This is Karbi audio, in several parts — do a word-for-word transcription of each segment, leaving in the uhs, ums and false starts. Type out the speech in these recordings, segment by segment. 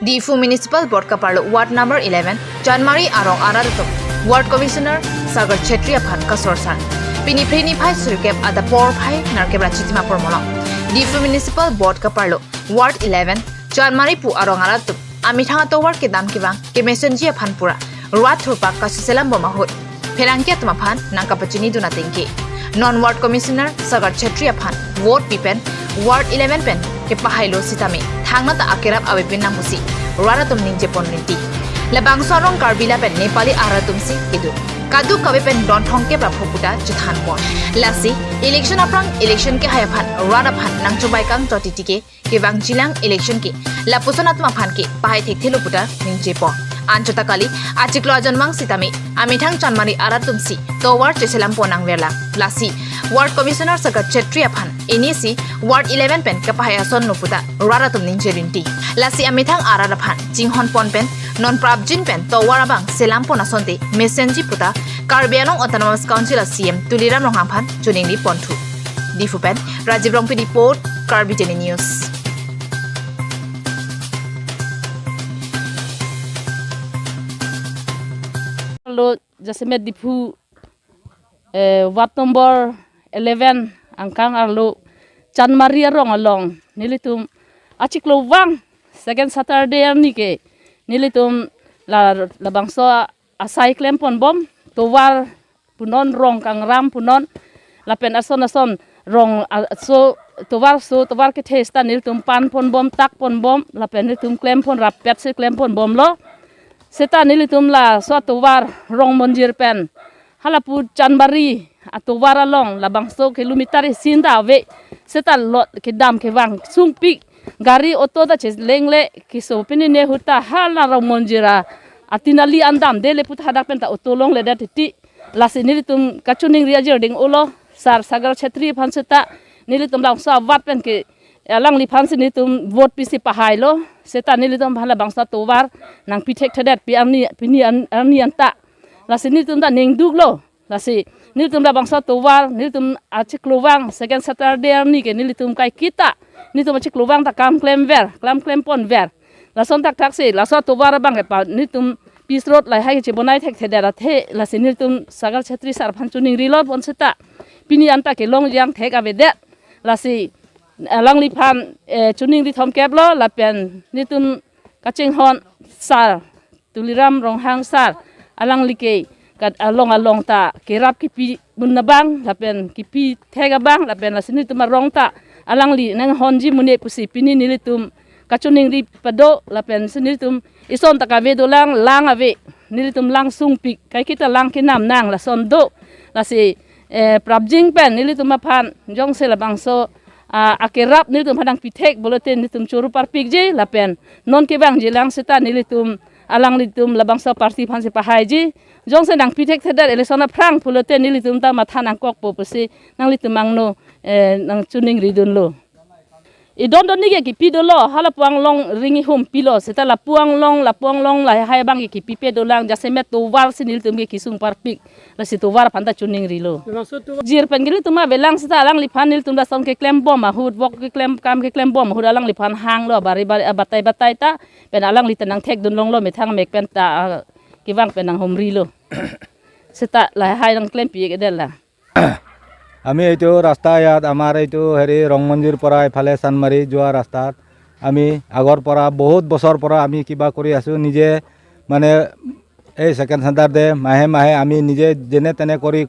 Diphu Municipal Board kaparlo Ward number eleven, Chanmari arong arat atum Ward Commissioner Sagar Chhetri aphan kasorsar. Pini Phre niphai suri kep adap porphai nerkep ra Chitima pormolong. Diphu Municipal Board kaparlo Ward eleven, Chanmari pu arong arat atum amethang atovar kedam kevang kemesenji aphan pura rat thurpak kaselam bom ahut pherangke atum aphan nangkapachini dun atengke, non Ward Commissioner Sagar Chhetri aphan vote pi pen Ward eleven pen kepahailo sitame thangnat ta akerap avepin nang pusi rat atum ningje pon rinti. Labangso arong Karbi lapen Nepali arat atum si kedo. Kadokave pen don thomkep ra pho puta chethan pon. Lasi election aphrang election kehai aphan rat aphan nangchobai kangtotiti ke kevangjilang, election ke lapuson atum aphan ke pahai thekthelo puta ningje pon. Anchot ta kali, achiklo ajon vang sitame amethang Chanmari arat atum si tovar cheselam pon nangverlang. Lasi Ward Commissioner Sagar Chhetri aphan ini si Ward eleven pen kepahai asonlo puta rat atum ningje rinti. Lasi amethang arat aphan chinghon pon pen non prapjin pen tovar abang selam pon asonte mesenji puta Karbi Anglong Autonomous Council a C E M Tuliram Ronghang aphan choningri ponthu. Diphu pen Rajiv Rongpi report, Karbi Daily News. Lo jasemet Diphu, eh, ward number eleven angkang arlo Chanmari arong along nelitum achiklo vang second Saturday arni ke nelitum la labangso asai klem pon bom, tovar punon, rong kangram punon, lapen ason ason rong a-, so tovar so tovar kethe seta nelitum pan pon bom, tak pon bom, lapen nelitum klem pon rapet si klem pon bomlo. Seta nelitum laso tovar rong monjir pen halapu Chanmari atovar along labangso kilometer isi ta ave, seta lot kedam kevang sungpik, gari auto ta chelengle, keso pini ne ahut ta hala rong monjir a atin ali an damdele puta hadak pen ta auto longledet titi. Lasi nelitum kachoningri ajir ding ulo, Sar Sagar Chhetri aphan seta nelitum labangso award pen ke alangliphan si nelitum vote pisi pahailo, seta nelitum hala bangso tovar nangpi thekthedetpi arni, pini an-, arni anta. Lasi nelitum ta ningduklo. Lasi nelitum labangso tovar, nelitum achiklo vang second Saturday arni ke nelitum kaiketa, nelitum achiklo vang ta kam klemver, kam klem ponver. Lason thakthak si laso tovar abang kepa nelitum Peace Road lahai chebonai thekthedet athe, lasi nelitum Sagar Chhetri sar aphan choningrilo pon seta pini anta kelongjang thek avedet. Lasi alangliphan, eh, choningri thomkeplo, lapen nelitum kachinghon Sar Tuliram Ronghang sar, alangli ke kat along along ta kerap kipi mun abang, lapen kipi thek abang, lapen lasi nelitum arong ta alangli nanghonji mune pusi pini nelitum kachoningri pado, lapen si nelitum ison ta kave dolang, lang ave, nelitum lang sungpik, kaiketa lang kenam nang lason do. Lasi, eh, prapjin pen nelitum aphan jongsi labangso, ah, akerap nelitum aphan nangpi thek pulote nelitum choro parpikji, lapen non kevangjilang seta nelitum alanglitum labangso party aphan si pahaiji. Jongsi nangpi thekthedet election aphrang pulote nelitum ta matha nangkokpo pusi nanglitum angno, eh, nangchoningri dunlo. Idon don ni ke kipi dolo, halapu anglong ring ihum pilo, seta lapu anglong, lapu anglong lahai abang ke kipipe dolang, jasemet tovar si nelitum ke kisung parpik, lasi tovar aphan ta choningrilo. Jir pen ke nelitum avelang seta alangliphan nelitum lason keklem bom ahut, vok keklem, kam keklem bom ahut alangliphan hanglo, bari bari, ah, batai batai ta, pen alangli ta nangthek dunlonglo, methang mek pen ta, ah, kevang pen nanghumrilo. Seta lahai nangklempi kedet la. আমি এইটো ৰাস্তা ইয়াত আমাৰ এইটো হেৰি ৰং মন্দিৰ পৰা এইফালে চানমাৰি যোৱা ৰাস্তাত আমি আগৰ পৰা বহুত বছৰ পৰা আমি কিবা কৰি আছোঁ নিজে, মানে এই ছেকেণ্ড চেণ্টাৰ দে মাহে মাহে আমি নিজে যেনে তেনে কৰি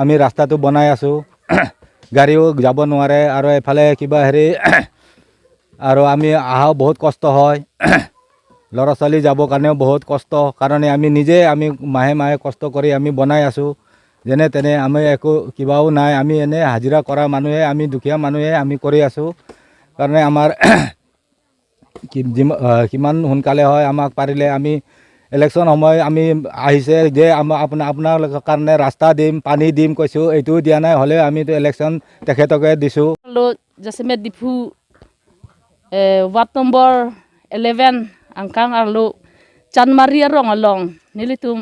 আমি ৰাস্তাটো বনাই আছোঁ। গাড়ীও যাব নোৱাৰে আৰু এইফালে কিবা হেৰি আৰু আমি অহাও বহুত কষ্ট হয়। ল'ৰা ছোৱালী যাবৰ কাৰণেও বহুত কষ্ট কাৰণে আমি নিজে আমি মাহে মাহে কষ্ট কৰি আমি বনাই আছোঁ। যেনে তেনে আমি একো কিবাও নাই, আমি এনে হাজিৰা কৰা মানুহে, আমি দুখীয়া মানুহে আমি কৰি আছোঁ। কাৰণে আমাৰ কি-, যিমা-, আহ, কিমান সোনকালে হয় আমাক পাৰিলে আমি ইলেকশ্যন সময় আমি আহিছে যে আমা-, আপোনাৰ, আপোনালোকৰ কাৰণে ৰাস্তা দিম, পানী দিম কৈছোঁ, এইটোও দিয়া নাই, হ'লেও আমিতো ইলেকশ্যন তেখেতকে দিছোঁ। Lo jasemet Diphu, eh, ward number eleven angkang arlo Chanmari arong along nelitum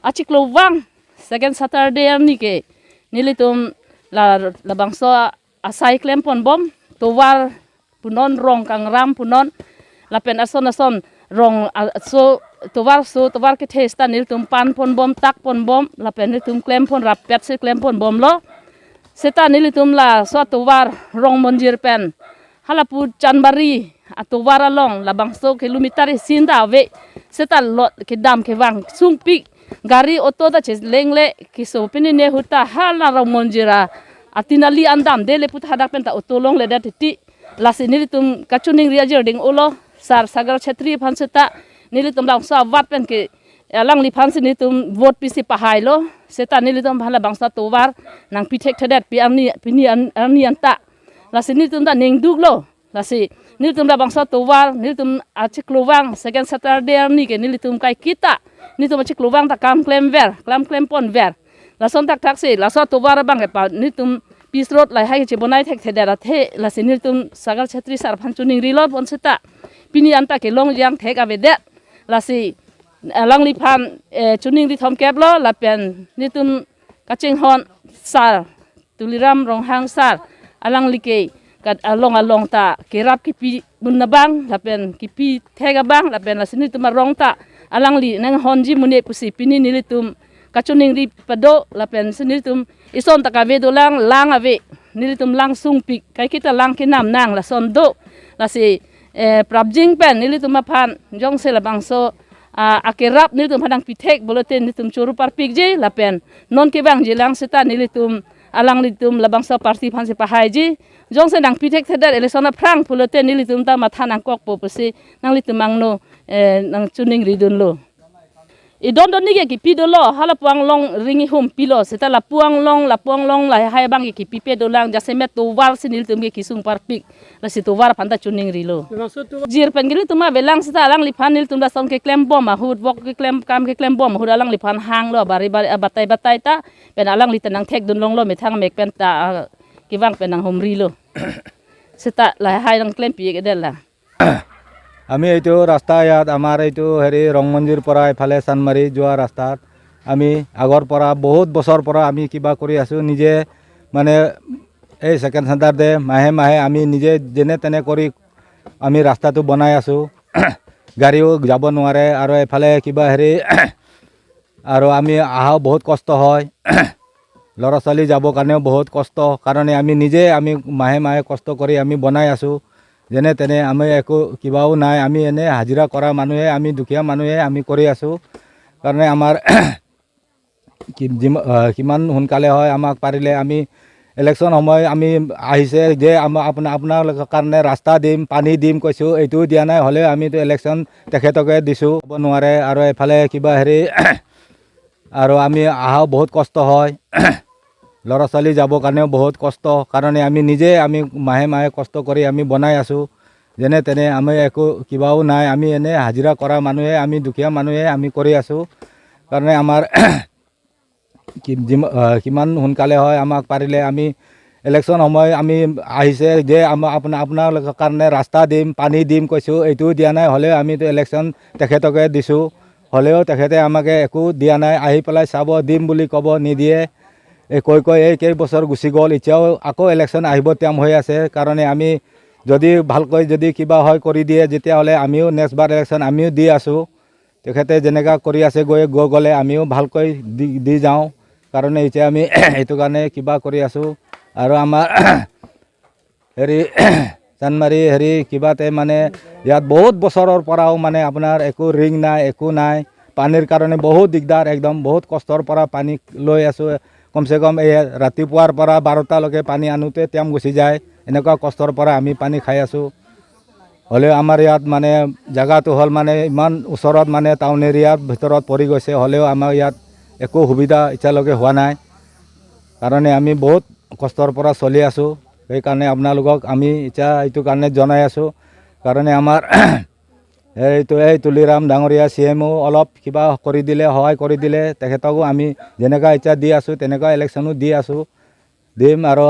achiklo vang second Saturday arni ke nelitum la, labangso asai klem pon bom, tovar punon, rong kangram punon, Lapen ason ason rong, ah, so tovar, so tovar kethe seta nelitum pan ponbom, tak ponbom, lapen nelitum klem pon, rappet si klem ponbomlo. Seta nelitum laso atovar Rongmonjir pen halapu Chanbari atovar along labangso kilometer isi ta ave. Seta lot kedam kevang sungpik, gari auto ta chelengle, keso pini ne ahut ta hala Rongmonjir a atinali an damde le pu ta hadak pen ta auto longledet titi. Lasi nelitum kachiningri ajir ding ulo, Sar Sagar Chhetri aphan seta nelitum labangso avat pen ke alangliphan si nelitum vote pisi pahailo. Seta nelitum hala bangso atovar nangpi thekthedet pi arni, pini an-, arni anta. Lasi nelitum ta ningduklo. Lasi nelitum labangso atovar, nelitum achiklo vang, second Saturday arni ke nelitum kaiketa nelitum achiklo vang ta kam klemver, kam klem ponver. Lason thakthak si laso atovar abang kepa nelitum Peace Road lahai chebonai thekthedet athe, lasi nelitum Sagar Chhetri sar aphan chiningrilo bonseta pini anta kelong jangthek avedet. Lasi alangliphan, eh, chiningri thomkeplo, lapen nelitum kachinghon Sar Tuliram Ronghang sar, alangli ke kat along along ta kerap kipi mun abang, lapen kipi thek abang, lapen lasi nelitum arong ta alangli nanghonji mune pusi pini nelitum kachiningri pado, lapen si nelitum ison ta kave dolang, lang ave, nelitum lang sungpik, kaiketa lang kenam nang lason do. Lasi, eh, prapjin pen nelitum aphan jongsi labangso, ah, akerap nelitum aphan nangpi thek pulote nelitum choro parpikji, lapen non kevangji lang seta nelitum alanglitum labangso party aphan si pahaiji. Jongsi nangpi thekthedet election aphrang pulote nelitum ta matha nangkokpo pusi nanglitum angno, eh, nangchiningri dunlo. Idon donni ke kipi dolo, halapu anglong ring ihum pilo, seta lapu anglong, lapu anglong lahai abang ke kipipe dolang, jasemet tovar si nelitum ke kisung parpik, lasi tovar aphan ta chiningrilo. Maksud tovar jir pen ke nelitum avelang seta alangliphan nelitum lason keklembom ahut, vok keklem, kam keklembom ahut alangliphan hanglo, bari bari, ah, batai batai ta, pen alangli ta nangthek dunlonglo, methang mek pen ta, ah, kevang pen nanghumrilo. Seta lahai nangklempi kedela. আমি এইটো ৰাস্তা ইয়াত আমাৰ এইটো হেৰি ৰং মন্দিৰ পৰা এইফালে চানমাৰি যোৱা ৰাস্তাত আমি আগৰ পৰা বহুত বছৰ পৰা আমি কিবা কৰি আছোঁ নিজে, মানে এই ছেকেণ্ড চেণ্টাৰ দে মাহে মাহে আমি নিজে যেনে তেনে কৰি আমি ৰাস্তাটো বনাই আছোঁ। গাড়ীও যাব নোৱাৰে আৰু এইফালে কিবা হেৰি আৰু আমি আহাও বহুত কষ্ট হয়। ল'ৰা ছোৱালী যাবৰ কাৰণেও বহুত কষ্ট, কাৰণে আমি নিজে আমি মাহে মাহে কষ্ট কৰি আমি বনাই আছোঁ। যেনে তেনে আমি একো কিবাও নাই, আমি এনে হাজিৰা কৰা মানুহে, আমি দুখীয়া মানুহে আমি কৰি আছোঁ। কাৰণে আমাৰ কি-, যিমা-, আহ, কিমান সোনকালে হয় আমাক পাৰিলে আমি ইলেকশ্যন সময় আমি আহিছে যে আমা-, আপোনাৰ, আপোনালোকৰ কাৰণে ৰাস্তা দিম, পানী দিম কৈছোঁ, এইটোও দিয়া নাই। হ'লেও আমিতো ইলেকশ্যন তেখেতকে দিছোঁ, হ'ব নোৱাৰে। আৰু এইফালে কিবা হেৰি আৰু আমি আহাও বহুত কষ্ট হয়। ল'ৰা ছোৱালী যাবৰ কাৰণেও বহুত কষ্ট, কাৰণে আমি নিজে আমি মাহে মাহে কষ্ট কৰি আমি বনাই আছোঁ। যেনে তেনে আমি একো কিবাও নাই, আমি এনে হাজিৰা কৰা মানুহে, আমি দুখীয়া মানুহে আমি কৰি আছোঁ। কাৰণে আমাৰ কি-, যিমা-, আহ, কিমান সোনকালে হয় আমাক পাৰিলে আমি ইলেকশ্যন সময় আমি আহিছে যে আমা-, আপোনাৰ, আপোনালোকৰ কাৰণে ৰাস্তা দিম, পানী দিম কৈছোঁ, এইটোও দিয়া নাই। হ'লেও আমিতো ইলেকশ্যন তেখেতকে দিছোঁ, হ'লেও তেখেতে আমাকে একো দিয়া নাই। আহি পেলাই চাব, দিম বুলি ক'ব, নিদিয়ে। এই কৈ কৈ এই কেইবছৰ গুচি গ'ল, এতিয়াও আকৌ ইলেকশ্যন আহিব টাইম হৈ আছে। কাৰণে আমি যদি ভালকৈ যদি কিবা হয় কৰি দিয়ে, যেতিয়াহ'লে আমিও নেক্সট বাৰ ইলেকশ্যন আমিও দি আছোঁ। তেখেতে যেনেকা কৰি আছে গৈ, গৈ গ'লে আমিও ভালকৈ দি, দি যাওঁ। কাৰণে এতিয়া আমি এইটো কাৰণে কিবা কৰি আছোঁ। আৰু আমাৰ হেৰি চানমাৰি হেৰি কিবাতে মানে ইয়াত বহুত বছৰৰ পৰাও মানে আপোনাৰ একো ৰিং নাই, একো নাই। পানীৰ কাৰণে বহুত দিগদাৰ, একদম বহুত কষ্টৰ পৰা পানী লৈ আছোঁ। কমচে কম এই ৰাতিপুৱাৰ পৰা বাৰটালৈকে পানী আনোতে টাইম গুচি যায়। এনেকুৱা কষ্টৰ পৰা আমি পানী খাই আছোঁ। হ'লেও আমাৰ ইয়াত মানে জেগাটো হ'ল মানে ইমান ওচৰত মানে টাউন এৰিয়াৰ ভিতৰত পৰি গৈছে, হ'লেও আমাৰ ইয়াত একো সুবিধা এতিয়ালৈকে হোৱা নাই। কাৰণে আমি বহুত কষ্টৰ পৰা চলি আছোঁ। সেইকাৰণে আপোনালোকক আমি এতিয়া এইটো কাৰণে জনাই আছোঁ। কাৰণে আমাৰ এইটো এই তুলিৰাম ডাঙৰীয়া চি এম অ' অলপ কিবা কৰি দিলে, সহায় কৰি দিলে, তেখেতকো আমি যেনেকা এতিয়া দি আছোঁ, তেনেকা ইলেকশ্যনো দি আছোঁ, দিম। আৰু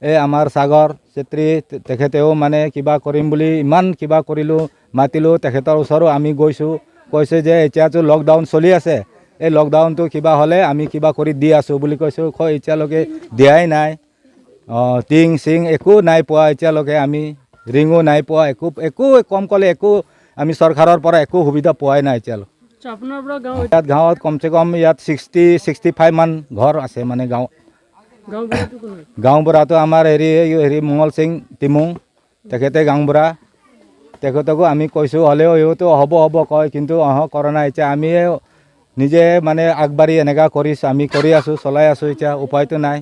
এই আমাৰ সাগৰ চেত্ৰী তে-, তেখেতেও মানে কিবা কৰিম বুলি ইমান কিবা কৰিলোঁ, মাতিলোঁ, তেখেতৰ ওচৰো আমি গৈছোঁ, কৈছে যে এতিয়াতো লকডাউন চলি আছে, এই লকডাউনটো কিবা হ'লে আমি কিবা কৰি দি আছোঁ বুলি কৈছোঁ, খ-, এতিয়ালৈকে দিয়াই নাই। অ, টিং চিং একো নাই পোৱা এতিয়ালৈকে আমি। ৰিঙো নাই পোৱা, একো, একো কম কলে একো আমি চৰকাৰৰ পৰা একো সুবিধা পোৱাই নাই এতিয়ালৈ। আচ্ছা, আপোনাৰ পৰা গাঁও ইয়াত গাঁৱত কমচে কম ইয়াত ছিক্সটি ছিক্সটি ফাইভ মান ঘৰ আছে, মানে গাঁও গাঁওবুঢ়াটো কোন হয়? গাঁওবুঢ়াটো আমাৰ হেৰি, হেৰি মংগল সিং টিমুং, তেখেতে গাঁওবুঢ়া। তেখেতকো আমি কৈছোঁ, হ'লেও সিহঁতো হ'ব হ'ব কয়, কিন্তু অহ কৰা নাই। এতিয়া আমি নিজে মানে আগবাঢ়ি এনেকা কৰিছোঁ, আমি কৰি আছোঁ, চলাই আছোঁ, এতিয়া উপায়তো নাই।